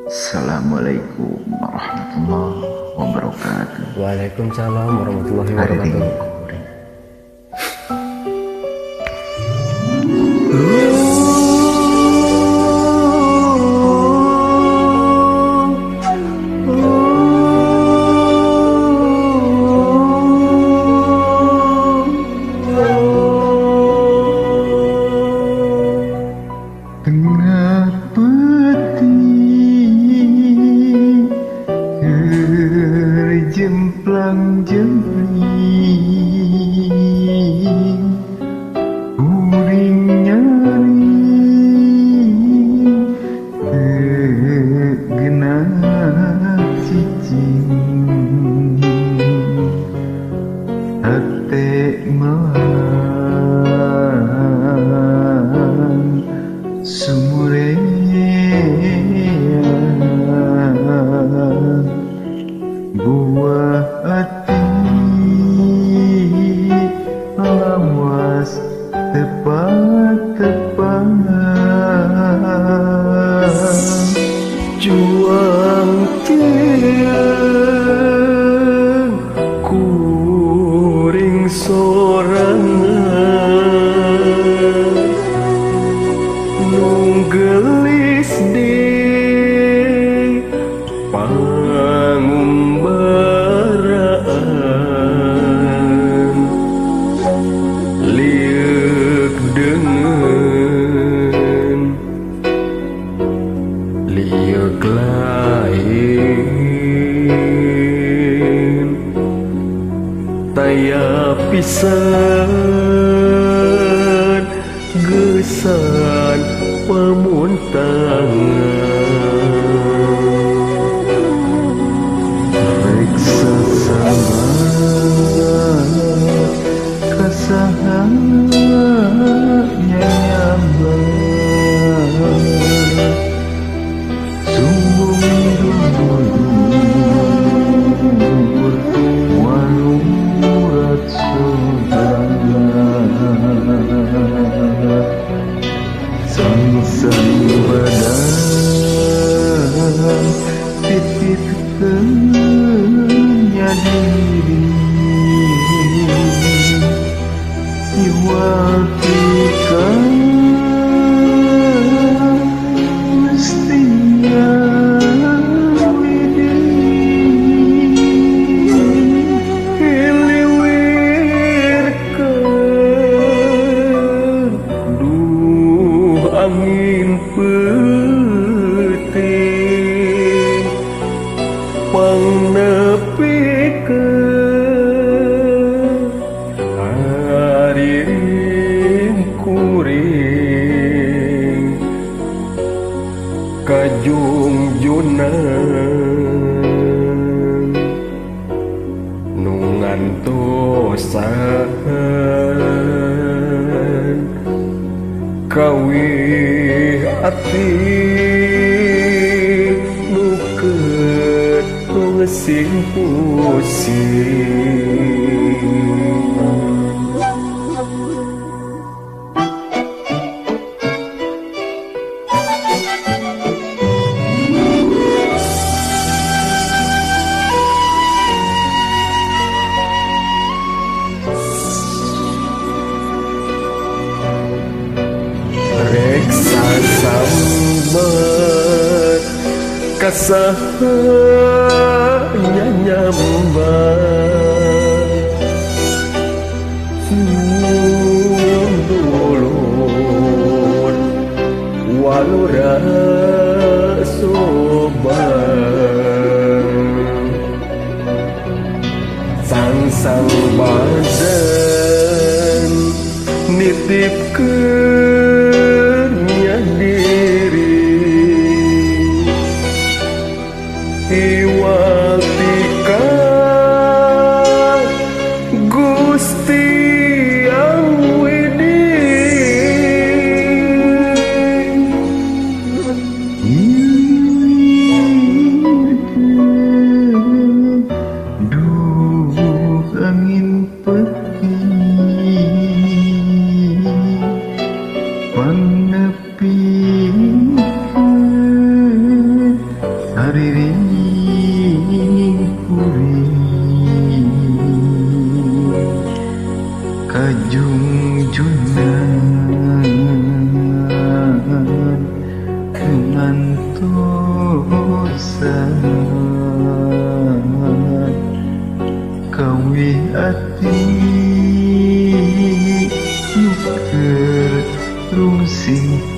Assalamualaikum warahmatullahi wabarakatuh. Waalaikumsalam warahmatullahi wabarakatuh. Tengah peti jemplang jempling, kuring nyari tegenap cicing, hate melang sumurean buah hati lawas tepat-tepat juang tiang kuring sorangan nunggelis di pangumbaraan liuk dengan liuk lain taya pisan gesan pamuntangan. Titipkeunnya diri iwatika mestinya widi hiliwirkeun duh angin peuting pangnepikeun hariring kuring kajungjunan nu ngantosan kawih ati sing pusing. Reksa sambat kasahnya nyambat dulur walura soban sang-sang badan nitipkeunnya diri iwatika Gusti Yang Widi. Duh angin peti Ngariring kuring kajungjungan ngantosan kawi ati nu keur rungsing.